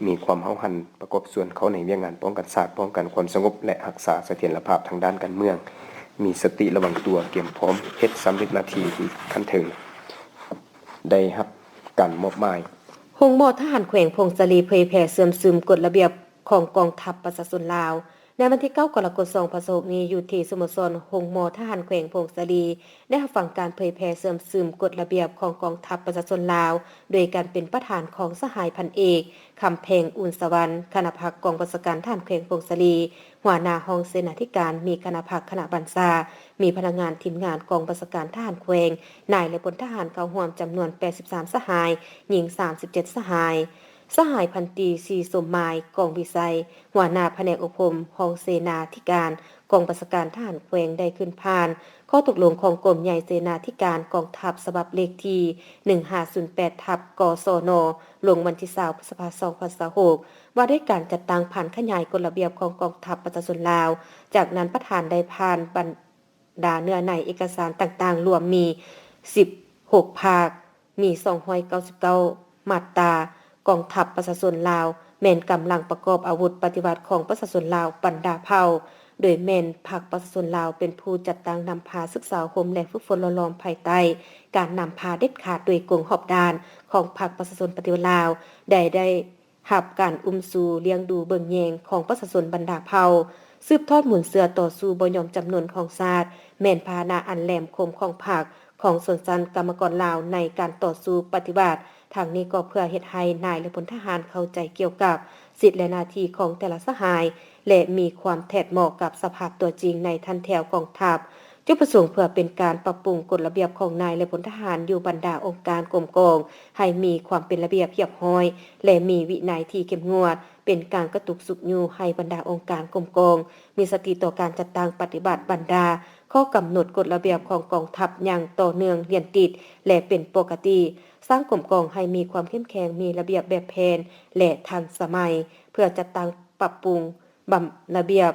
ມີຄວາມຫ້າວຫັນປະກອບສ່ວນເຂົ້າໃນວຽກງານປ້ອງກັນຊາດ, ປ້ອງກັນຄວາມສະຫງົບ ແລະ ຮັກສາສະຖຽນລະພາບທາງດ້ານການເມືອງ, ມີສະຕິລະວັງຕົວ, ກຽມພ້ອມເຮັດສຳເລັດໜ້າທີ່ທີ່ຂັ້ນເທິງໄດ້ຮັບການມອບໝາຍ. ໂຮງໝໍທະຫານແຂວງຜົ້ງສາລີເຜີຍແຜ່ເຊື່ອມຊຶມກົດລະບຽບຂອງກອງທັບປະຊາຊົນລາວ. ໃນວັນທີເກົ້າ ກໍລະກົດ ສອງພັນຊາວຫົກນີ້ ຢູ່ທີ່ສະໂມສອນໂຮງໝໍທະຫານແຂວງຜົ້ງສາລີ ໄດ້ຮັບຟັງການເຜີຍແຜ່ເຊື່ອມຊຶມກົດລະບຽບຂອງກອງທັບປະຊາຊົນລາວ ໂດຍການເປັນປະທານຂອງສະຫາຍພັນເອກ ຄຳແພງ ອຸ່ນສະຫວັນ ຄະນະພັກກອງບັນຊາການທະຫານແຂວງຜົ້ງສາລີ, ຫົວໜ້າຫ້ອງເສນາທິການ, ມີຄະນະພັກຄະນະບັນຊາ, ມີພະນັກງານທີມງານກອງບັນຊາການທະຫານແຂວງ, ນາຍແລະ ພົນທະຫານເຂົ້າຮ່ວມຈຳນວນ ແປດສິບສາມ ສະຫາຍ, ຍິງ ສາມສິບເຈັດ ສະຫາຍ. ສະຫາຍພັນຕີ ສີສົມໝາຍ ກອງວິໄຊ ຫົວໜ້າພະແນກອົບຮົມຫ້ອງເສນາທິການກອງບັນຊາການທະຫານແຂວງ ໄດ້ຂຶ້ນຜ່ານຂໍ້ຕົກລົງຂອງກົມໃຫຍ່ເສນາທິການກອງທັບ ສະບັບເລກທີ ໜຶ່ງຫ້າສູນແປດ ທັບ ກສນ ລົງວັນທີ ຊາວ ພຶດສະພາ ສອງພັນຊາວຫົກ ວ່າດ້ວຍການຈັດຕັ້ງຜັນຂະຫຍາຍກົດລະບຽບຂອງກອງທັບປະຊາຊົນລາວ. ຈາກນັ້ນປະທານໄດ້ຜ່ານບັນ ດາເນື້ອໃນເອກະສານຕ່າງໆ ລວມມີສິບຫົກພາກ, ມີສອງຮ້ອຍເກົ້າສິບເກົ້າມາດຕາ. ກອງທັບປະຊາຊົນລາວ ແມ່ນກຳລັງປະກອບອາວຸດປະຕິວັດຂອງປະຊາຊົນລາວບັນດາເຜົ່າ, ໂດຍແມ່ນພັກປະຊາຊົນລາວເປັນຜູ້ຈັດຕັ້ງນຳພາ, ສຶກສາອົບຮົມ ແລະ ຝຶກຝົນຫຼໍ່ຫຼອມ ພາຍໃຕ້ການນຳພາເດັດຂາດໂດຍກົງຮອບດ້ານຂອງພັກປະຊາຊົນປະຕິວັດລາວ ໄດ້ ໄດ້ ຮັບການອຸ້ມຊູລ້ຽງດູເບິ່ງແຍງຂອງປະຊາຊົນບັນດາເຜົ່າ, ສືບທອດມູນເຊື້ອຕໍ່ສູ້ບໍ່ຍອມຈຳນົນຂອງຊາດ, ແມ່ນພາຫະນະອັນແຫຼມຄົມຂອງພັກ, ຂອງຊົນຊັ້ນກຳມະກອນລາວໃນການຕໍ່ສູ້ປະຕິວັດ. ທັງນີ້ກໍເພື່ອເຮັດໃຫ້ນາຍ ແລະ ພົນທະຫານເຂົ້າໃຈກ່ຽວກັບສິດ ແລະ ໜ້າທີ່ຂອງແຕ່ລະສະຫາຍ ແລະ ມີຄວາມແທດເໝາະກັບສະພາບຕົວຈິງໃນຖັນແຖວກອງທັບ. ຈຸດປະສົງເພື່ອເປັນການປັບປຸງກົດລະບຽບຂອງນາຍ ແລະ ພົນທະຫານຢູ່ບັນດາອົງການກົມກອງ ໃຫ້ມີຄວາມເປັນລະບຽບຮຽບຮ້ອຍ ແລະ ມີວິໄນທີ່ເຂັ້ມງວດ, ເປັນການກະຕຸກຊຸກຍູ້ໃຫ້ບັນດາອົງການກົມກອງ ມີສະຕິຕໍ່ການຈັດຕັ້ງປະຕິບັດບັນດາຂໍ້ກຳນົດກົດລະບຽບຂອງກອງທັບຢ່າງຕໍ່ເນື່ອງລຽນຕິດ ແລະ ເປັນປົກກະຕິ, ສ້າງກົມກອງໃຫ້ມີຄວາມເຂັ້ມແຂງ, ມີລະບຽບແບບແຜນ ແລະ ທັນສະໄໝ, ເພື່ອຈັດຕັ້ງປັບປຸງບຳ ລະບຽບ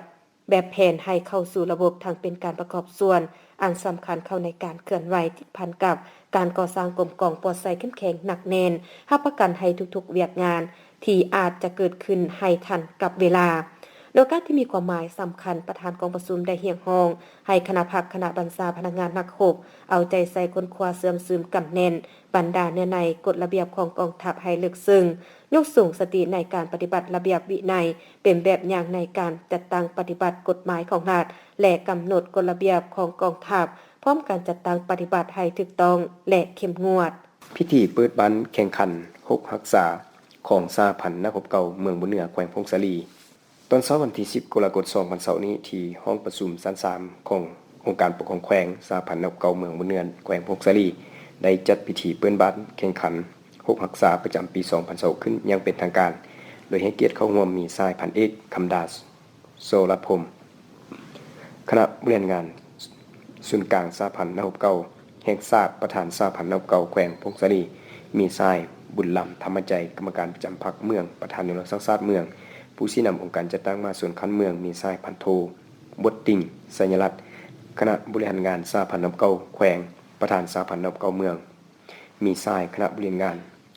ແບບແຜນໃຫ້ເຂົ້າສູ່ລະບົບ ທັງເປັນການປະກອບສ່ວນອັນສຳຄັນເຂົ້າໃນການເຄື່ອນໄຫວຕິດພັນກັບການກໍ່ສ້າງກົມກອງປອດໃສເຂັ້ມແຂງໜັກແໜ້ນ, ຮັບປະກັນໃຫ້ທຸກໆວຽກງານທີ່ອາດຈະເກີດຂຶ້ນໃຫ້ທັນກັບເວລາ. ໃນໂອກາດທີ່ມີຄວາມໝາຍສຳຄັນ, ປະທານກອງປະຊຸມໄດ້ຮຽກຮ້ອງໃຫ້ຄະນະພັກ, ຄະນະບັນຊາ, ພະນັກງານນັກຮົບ ເອົາໃຈໃສ່ຄົ້ນຄວ້າເຊື່ອມຊຶມກຳແໜ້ນບັນດາເນື້ອໃນກົດລະບຽບຂອງກອງທັບໃຫ້ເລິກເຊິ່ງ, ຍົກສູງສະຕິໃນການປະຕິບັດລະບຽບວິໄນ ເປັນແບບຢ່າງໃນການຈັດຕັ້ງປະຕິບັດກົດໝາຍຂອງລັດ ແລະ ກຳນົດກົດລະບຽບຂອງກອງທັບ, ພ້ອມການຈັດຕັ້ງປະຕິບັດໃຫ້ຖືກຕ້ອງ ແລະ ເຂັ້ມງວດ. ພິທີເປີດບ້ານແຂ່ງຂັນຮົບຮັກສາຂອງສະຫະພັນນັກຮົບເກົ່າເມືອງບຸນເໜືອ ແຂວງຜົ້ງສາລີ. ຕອນເຊົ້າວັນທີສິບ ກໍລະກົດ ສອງພັນຊາວນີ້ ທີ່ຫ້ອງປະຊຸມຊັ້ນສາມຂອງອົງການປົກຄອງແຂວງ, ສະຫະພັນນັກຮົບເກົ່າເມືອງບຸນເໜືອ ແຂວງຜົ້ງສາລີ ໄດ້ຈັດພິທີເປີດບ້ານແຂ່ງຂັນ ຮົບຮັກສາປະຈຳປີສອງພັນຊາວຫົກ ຂຶ້ນຢ່າງເປັນທາງການ, ໂດຍໃຫ້ກຽດເຂົ້າຮ່ວມມີສະຫາຍພັນເອກ ຄຳດາ ໂຊລະພົມ ຄະນະບໍລິຫານງານສູນກາງສະຫະພັນນັກຮົບເກົ່າແຫ່ງຊາດ, ປະທານສະຫະພັນນັກຮົບເກົ່າແຂວງຜົ້ງສາລີ, ມີສະຫາຍ ບຸນລຳ ທຳມະໃຈ ກຳມະການປະຈຳພັກເມືອງ, ປະທານແນວລາວສ້າງຊາດເມືອງ, ຜູ້ຊີ້ນຳອົງການຈັດຕັ້ງມະຫາຊົນຂັ້ນເມືອງ, ມີສະຫາຍພັນໂທ ບົດຕິງ ໄຊຍະລັດ ຄະນະບໍລິຫານງານສະຫະພັນນັກຮົບເກົ່າແຂວງ, ປະທານສະຫະພັນນັກຮົບເກົ່າເມືອງ, ມີສະຫາຍຄະນະບໍລິຫານງານ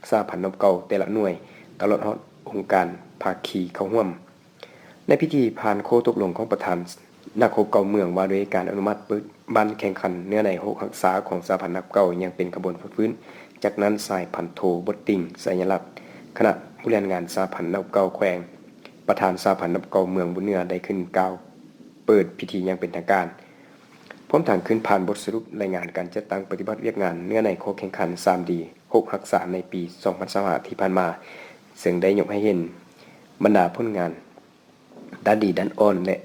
ສະຫະພັນນັກຮົບເກົ່າແຕ່ລະໜ່ວຍ, ຕະຫຼອດຮອດອົງການພາຄີເຂົ້າຮ່ວມ. ໃນພິທີຜ່ານຂໍ້ຕົກລົງຂອງປະທານນັກຮົບເກົ່າເມືອງວ່າດ້ວຍການອະນຸມັດເປີດບ້ານແຂ່ງຂັນເນື້ອໃນຮົບຮັກສາຂອງສະຫະພັນນັກຮົບເກົ່າຢ່າງເປັນຂະບວນຟົດຟື້ນ. ຈາກນັ້ນ ສະຫາຍພັນໂທ ບົດຕິງ ໄຊຍະລັດ ຄະນະບໍລິຫານງານສະຫະພັນນັກຮົບເກົ່າແຂວງ, ປະທານສະຫະພັນນັກຮົບເກົ່າເມືອງບຸນເໜືອ ໄດ້ຂຶ້ນກ່າວເປີດພິທີຢ່າງເປັນທາງການ. ພ້ອມທັງຂຶ້ນຜ່ານບົດສະຫຼຸບລາຍງານການຈັດຕັ້ງປະຕິບັດວຽກງານເນື້ອໃນຂໍ້ແຂ່ງຂັນ ສາມດີ ຮົບຮັກສາໃນປີສອງພັນຊາວຫ້າ ທີ່ຜ່ານມາ, ເຊິ່ງໄດ້ຍົກໃຫ້ເຫັນບັນດາຜົນງານ, ດ້ານດີ, ດ້ານອ່ອນ ແລະ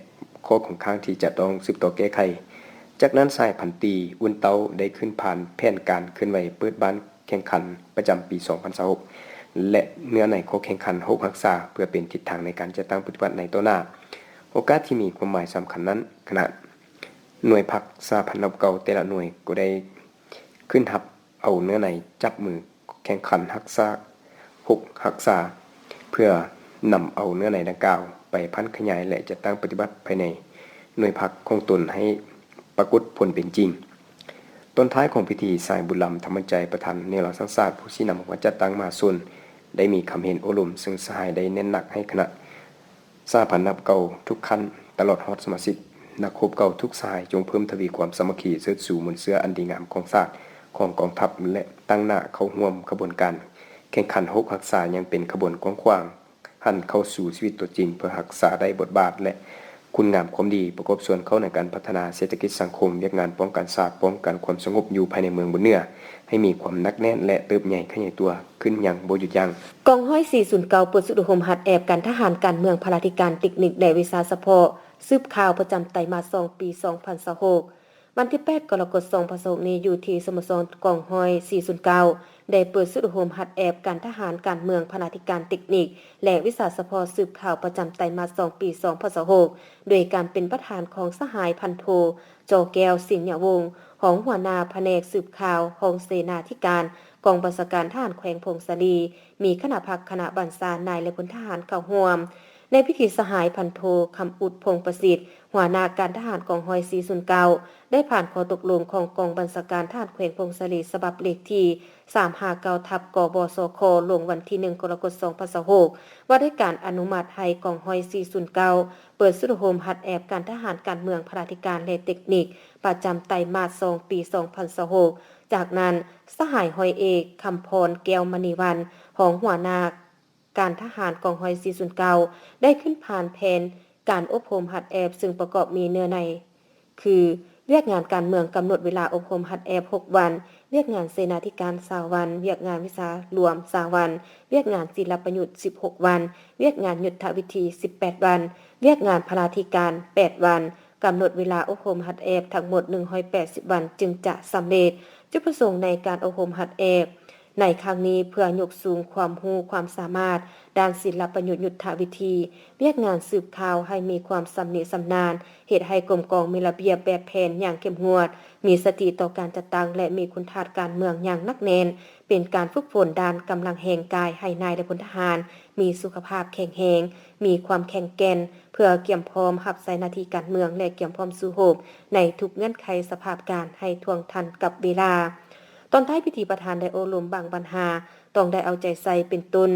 ຂໍ້ຄົງຄ້າງທີ່ຈະຕ້ອງສືບຕໍ່ແກ້ໄຂ. ຈາກນັ້ນ ສະຫາຍພັນຕີ ອຸ່ນເຕົ້າ ໄດ້ຂຶ້ນຜ່ານແຜນການເຄື່ອນໄຫວເປີດບ້ານແຂ່ງຂັນປະຈຳປີສອງພັນຊາວຫົກ ແລະ ເນື້ອໃນຂໍ້ແຂ່ງຂັນຮົບຮັກສາ ເພື່ອເປັນທິດທາງໃນການຈັດຕັ້ງປະຕິບັດໃນຕໍ່ໜ້າ. ໂອກາດທີ່ມີຄວາມໝາຍສຳຄັນນັ້ນ, ຄະນະ ໜ່ວຍພັກສະຫະພັນນັກຮົບເກົ່າແຕ່ລະໜ່ວຍກໍໄດ້ຂຶ້ນຮັບເອົາເນື້ອໃນຈັບມືແຂ່ງຂັນຮັກສາ, ຮົບຮັກສາ ເພື່ອນຳເອົາເນື້ອໃນດັ່ງກ່າວໄປຜັນຂະຫຍາຍ ແລະ ຈັດຕັ້ງປະຕິບັດພາຍໃນໜ່ວຍພັກຂອງຕົນໃຫ້ປາກົດຜົນເປັນຈິງ. ຕອນທ້າຍຂອງພິທີ, ສະຫາຍ ບຸນລຳ ທຳມະໃຈ ປະທານແນວລາວສ້າງຊາດ, ຜູ້ຊີ້ນຳອົງການຈັດຕັ້ງມະຫາຊົນ, ໄດ້ມີຄຳເຫັນໂອ້ລົມ, ເຊິ່ງສະຫາຍໄດ້ເນັ້ນໜັກໃຫ້ຄະນະສະຫະພັນນັກຮົບເກົ່າທຸກຂັ້ນ, ຕະຫຼອດຮອດສະມາຊິກນັກຮົບເກົ່າທຸກສະຫາຍ, ຈົ່ງເພີ່ມທະວີຄວາມສາມັກຄີ, ເຊີດຊູມູນເຊື້ອອັນດີງາມຂອງຊາດ, ຂອງກອງທັບ ແລະ ຕັ້ງໜ້າເຂົ້າຮ່ວມຂະບວນການແຂ່ງຂັນຮົບຮັກສາຢ່າງເປັນຂະບວນກວ້າງຂວາງ, ຫັນເຂົ້າສູ່ຊີວິດຕົວຈິງ ເພື່ອຮັກສາໄດ້ບົດບາດ ແລະ ຄຸນງາມຄວາມດີ, ປະກອບສ່ວນເຂົ້າໃນການພັດທະນາເສດຖະກິດສັງຄົມ, ວຽກງານປ້ອງກັນຊາດ, ປ້ອງກັນຄວາມສະຫງົບຢູ່ພາຍໃນເມືອງບຸນເໜືອ ໃຫ້ມີຄວາມໜັກແໜ້ນ ແລະ ເຕີບໃຫຍ່ຂະຫຍາຍຕົວຂຶ້ນຢ່າງບໍ່ຢຸດຢັ້ງ. ກອງຮ້ອຍສີ່ສູນເກົ້າ ເປີດຊຸດອົບຮົມຫັດແອບການທະຫານ, ການເມືອງ, ພະລາທິການ, ເຕັກນິກ ແລະ ວິຊາສະເພາະ ສືບຂ່າວປະຈຳໄຕມາດ ສອງ ປີ ສອງພັນຊາວຫົກ. ວັນທີແປດ ກໍລະກົດ ສອງພັນຊາວຫົກ ນີ້ ຢູ່ທີ່ສະໂມສອນກອງຮ້ອຍສີ່ສູນເກົ້າ ໄດ້ເປີດຊຸດອົບຮົມຫັດແອບການທະຫານ, ການເມືອງ, ພະລາທິການ, ເຕັກນິກ ແລະ ວິຊາສະເພາະ ສືບຂ່າວປະຈຳໄຕມາດ ສອງ ປີ ສອງພັນຊາວຫົກ ໂດຍການເປັນປະທານຂອງສະຫາຍພັນໂທ ຈໍແກ້ວ ສິນຍະວົງ ຮອງຫົວໜ້າພະແນກສືບຂ່າວ ຫ້ອງເສນາທິການ ກອງບັນຊາການທະຫານແຂວງຜົ້ງສາລີ, ມີຄະນະພັກຄະນະບັນຊາ, ນາຍ ແລະ ພົນທະຫານເຂົ້າຮ່ວມ. ໃນພິທີ ສະຫາຍພັນໂທ ຄຳອຸດ ພົງປະສິດ ຫົວໜ້າການທະຫານກອງຮ້ອຍສີ່ສູນເກົ້າ ໄດ້ຜ່ານຂໍ້ຕົກລົງຂອງກອງບັນຊາການທະຫານແຂວງຜົ້ງສາລີ ສະບັບເລກທີສາມຫ້າເກົ້າ ທັບ ກບສຄ ລົງວັນທີໜຶ່ງ ກໍລະກົດ ສອງພັນຊາວຫົກ ວ່າດ້ວຍການອະນຸມັດໃຫ້ກອງຮ້ອຍສີ່ສູນເກົ້າ ເປີດຊຸດອົບຮົມຫັດແອບການທະຫານ, ການເມືອງ, ພະລາທິການ ແລະ ເຕັກນິກ ປະຈຳໄຕມາດ ສອງ ປີ ສອງພັນຊາວຫົກ. ຈາກນັ້ນ ສະຫາຍຮ້ອຍເອກ ຄຳພອນ ແກ້ວມະນີວັນ ຮອງຫົວໜ້າ ການທະຫານກອງຮ້ອຍສີ່ສູນເກົ້າ ໄດ້ຂຶ້ນຜ່ານແຜນການອົບຮົມຫັດແອບ ຊຶ່ງປະກອບມີເນື້ອໃນຄື ວຽກງານການເມືອງ ກຳນົດເວລາອົບຮົມຫັດແອບຫົກວັນ, ວຽກງານເສນາທິການຊາວວັນ, ວຽກງານວິຊາລວມຊາວວັນ, ວຽກງານສິລະປະຍຸດສິບຫົກວັນ, ວຽກງານຍຸດທະວິທີສິບແປດວັນ, ວຽກງານພະລາທິການແປດວັນ, ກຳນົດເວລາອົບຮົມຫັດແອບທັງໝົດໜຶ່ງຮ້ອຍແປດສິບວັນ ຈຶ່ງຈະສຳເລັດ. ຈຸດປະສົງໃນການອົບຮົມຫັດແອບ ໃນຄັ້ງນີ້ເພື່ອຍົກສູງຄວາມຮູ້ຄວາມສາມາດດ້ານສິລະປະຍຸດຍຸດທະວິທີ, ວຽກງານສືບຂ່າວໃຫ້ມີຄວາມຊຳນິຊຳນານ, ເຮັດໃຫ້ກົມກອງມີລະບຽບແບບແຜນຢ່າງເຂັ້ມງວດ, ມີສະຕິຕໍ່ການຈັດຕັ້ງ ແລະ ມີຄຸນທາດການເມືອງຢ່າງໜັກແໜ້ນ, ເປັນການຝຶກຝົນດ້ານກຳລັງແຮງກາຍໃຫ້ນາຍ ແລະ ພົນທະຫານມີສຸຂະພາບແຂງແຮງ, ມີຄວາມແຂງແກ່ນ ເພື່ອກຽມພ້ອມຮັບໃຊ້ໜ້າທີ່ການເມືອງ ແລະ ກຽມພ້ອມສູ້ຮົບໃນທຸກເງື່ອນໄຂສະພາບການໃຫ້ທ່ວງທັນກັບເວລາ. ຕອນທ້າຍພິທີ ປະທານໄດ້ໂອ້ລົມບາງບັນຫາຕ້ອງໄດ້ເອົາໃຈໃສ່ ເປັນຕົ້ນ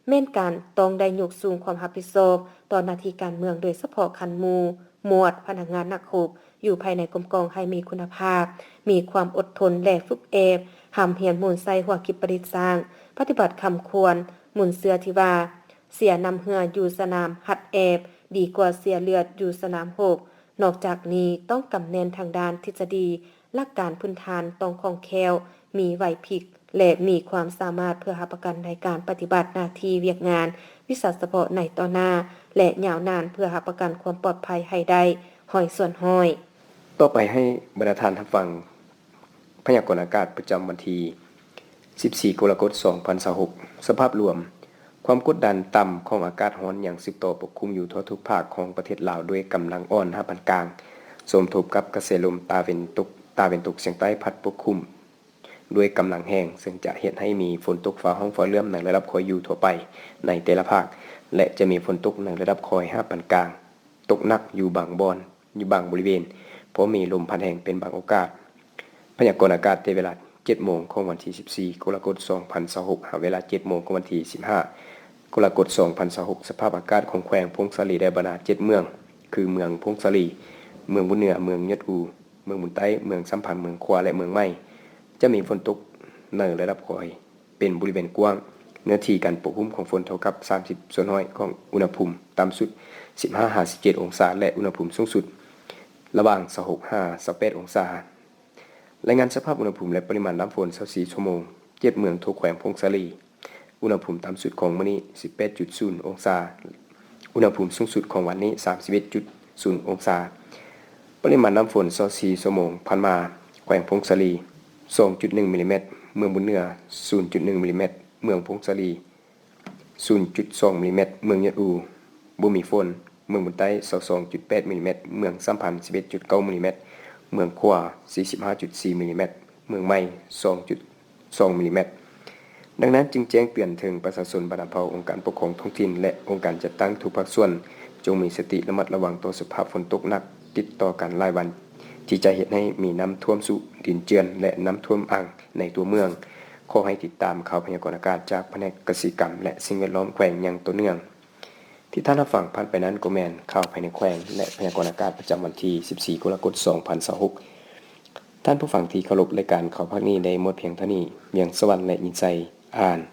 ແມ່ນການຕ້ອງໄດ້ຍົກສູງຄວາມຮັບຜິດຊອບຕໍ່ໜ້າທີ່ການເມືອງ, ໂດຍສະເພາະຂັ້ນໝູ່, ໝວດ, ພະນັກງານນັກຮົບຢູ່ພາຍໃນກົມກອງໃຫ້ມີຄຸນນະພາບ, ມີຄວາມອົດທົນ ແລະ ຝຶກແອບ, ຮ່ຳຮຽນໝູນໃຊ້ຫົວຄິດປະດິດສ້າງ, ປະຕິບັດຄຳຂວັນໝູນເຊື້ອທີ່ວ່າ ເສຍນ້ຳເຫື່ອຢູ່ສະໜາມຫັດແອບ ດີກວ່າເສຍເລືອດຢູ່ສະໜາມຮົບ. ນອກຈາກນີ້ຕ້ອງກຳແໜ້ນທາງດ້ານທິດສະດີ, ຫຼັກການພື້ນຖານ, ຕ້ອງຄ່ອງແຄ້ວ, ມີໄຫວພິບ ແລະ ມີຄວາມສາມາດເພື່ອຮັບປະກັນໃນການປະຕິບັດໜ້າທີ່ວຽກງານວິຊາສະເພາະໃນຕໍ່ໜ້າ ແລະ ຍາວນານ ເພື່ອຮັບປະກັນຄວາມປອດໄພໃຫ້ໄດ້ຮ້ອຍສ່ວນຮ້ອຍ. ຕໍ່ໄປໃຫ້ບັນດາທ່ານຮັບຟັງ ພະຍາກອນອາກາດປະຈຳວັນທີສິບສີ່ ກໍລະກົດ ສອງພັນຊາວຫົກ. ສະພາບລວມ, ຄວາມກົດດັນຕ່ຳຂອງອາກາດຮ້ອນຍັງສືບຕໍ່ປົກຄຸມຢູ່ທົ່ວທຸກພາກຂອງປະເທດລາວດ້ວຍກຳລັງອ່ອນຫາປານກາງ, ສົມທົບກັບກະແສລົມຕາເວັນຕົກ, ຕາເວັນຕົກສຽງໃຕ້ພັດປົກຄຸມດ້ວຍກຳລັງແຮງ, ເຊິ່ງຈະເຮັດໃຫ້ມີຝົນຕົກຟ້າຮ້ອງຟ້າເຫຼື້ອມໃນລະດັບຄ່ອຍຢູ່ທົ່ວໄປໃນແຕ່ລະພາກ ແລະ ຈະມີຝົນຕົກໃນລະດັບຄ່ອຍຫາປານກາງ, ຕົກໜັກຢູ່ບາງບ່ອນ, ຢູ່ບາງບໍລິເວນ, ເພາະມີລົມພັດແຮງເປັນບາງໂອກາດ. ພະຍາກອນອາກາດແຕ່ເວລາເຈັດໂມງຂອງວັນທີສິບສີ່ ກໍລະກົດ ສອງພັນຊາວຫົກ ຫາເວລາເຈັດໂມງຂອງວັນທີສິບຫ້າ ກໍລະກົດ ສອງພັນຊາວຫົກ, ສະພາບອາກາດຂອງແຂວງຜົ້ງສາລີ ແລະ ບັນດາເຈັດເມືອງ ຄື ເມືອງຜົ້ງສາລີ, ເມືອງບຸນເໜືອ, ເມືອງຍອດອູ, ເມືອງບຸນໃຕ້, ເມືອງສຳພັນ, ເມືອງຂວາ ແລະ ເມືອງໃໝ່ ຈະມີຝົນຕົກໃນລະດັບຄ່ອຍ ເປັນບໍລິເວນກວ້າງ, ເນື້ອທີ່ການປົກຄຸມຂອງຝົນເທົ່າກັບສາມສິບສ່ວນຮ້ອຍຂອງອຸນຫະພູມຕ່ຳສຸດ ສິບຫ້າຫາສິບເຈັດອົງສາ ແລະ ອຸນຫະພູມສູງສຸດລະຫວ່າງ ຊາວຫົກຫາຊາວແປດອົງສາ. ລາຍງານສະພາບອຸນຫະພູມ ແລະ ປະລິມານນ້ຳຝົນ ຊາວສີ່ຊົ່ວໂມງ, ເຈັດເມືອງທົ່ວແຂວງຜົ້ງສາລີ, ອຸນຫະພູມຕ່ຳສຸດຂອງມື້ນີ້ ສິບແປດຈຸດສູນອົງສາ, ອຸນຫະພູມສູງສຸດຂອງວັນນີ້ ສາມສິບເອັດຈຸດສູນອົງສາ. ປະລິມານນ້ຳຝົນ ຊາວສີ່ຊົ່ວໂມງຜ່ານມາ, ແຂວງຜົ້ງສາລີ ສອງຈຸດໜຶ່ງມິລລີແມັດ, ເມືອງບຸນເໜືອ ສູນຈຸດໜຶ່ງມິລລີແມັດ, ເມືອງຜົ້ງສາລີ ສູນຈຸດສອງມິລລີແມັດ, ເມືອງຍອດອູ ບໍ່ມີຝົນ, ເມືອງບຸນໃຕ້ ຊາວສອງຈຸດແປດມິລລີແມັດ, ເມືອງສຳພັນ ສິບເອັດຈຸດເກົ້າມິລລີແມັດ, ເມືອງຂວາ ສີ່ສິບຫ້າຈຸດສີ່ມິລລີແມັດ, ເມືອງໃໝ່ ສອງຈຸດສອງມິລລີແມັດ. ດັ່ງນັ້ນຈຶ່ງແຈ້ງເຕືອນເຖິງປະຊາຊົນ, ບັນດາເຜົ່າ, ອົງການປົກຄອງທ້ອງຖິ່ນ ແລະ ອົງການຈັດຕັ້ງທຸກພາກສ່ວນ ຈົ່ງມີສະຕິລະມັດລະວັງຕໍ່ສະພາບຝົນຕົກໜັກຕິດຕໍ່ກັນຫຼາຍວັນ ທີ່ຈະເຮັດໃຫ້ມີນ້ຳຖ້ວມສູງ, ດິນເຈື່ອນ ແລະ ນ້ຳຖ້ວມອັ່ງໃນຕົວເມືອງ. ຂໍໃຫ້ຕິດຕາມຂ່າວພະຍາກອນອາກາດຈາກພະແນກກະສິກຳ ແລະ ສິ່ງແວດລ້ອມແຂວງຢ່າງຕໍ່ເນື່ອງ. ທີ່ທ່ານຮັບຟັງຜ່ານໄປນັ້ນກໍແມ່ນຂ່າວພາຍໃນແຂວງ ແລະ ພະຍາກອນອາກາດປະຈຳວັນທີສິບສີ່ ກໍລະກົດ ສອງພັນຊາວຫົກ. ທ່ານຜູ້ຟັງທີ່ເຄົາລົບ, ລາຍການຂ່າວພາກນີ້ໄດ້ໝົດພຽງເທົ່ານີ້. ວຽງສະຫວັນ ແລະ ຍິນໄຊ ອ່ານ.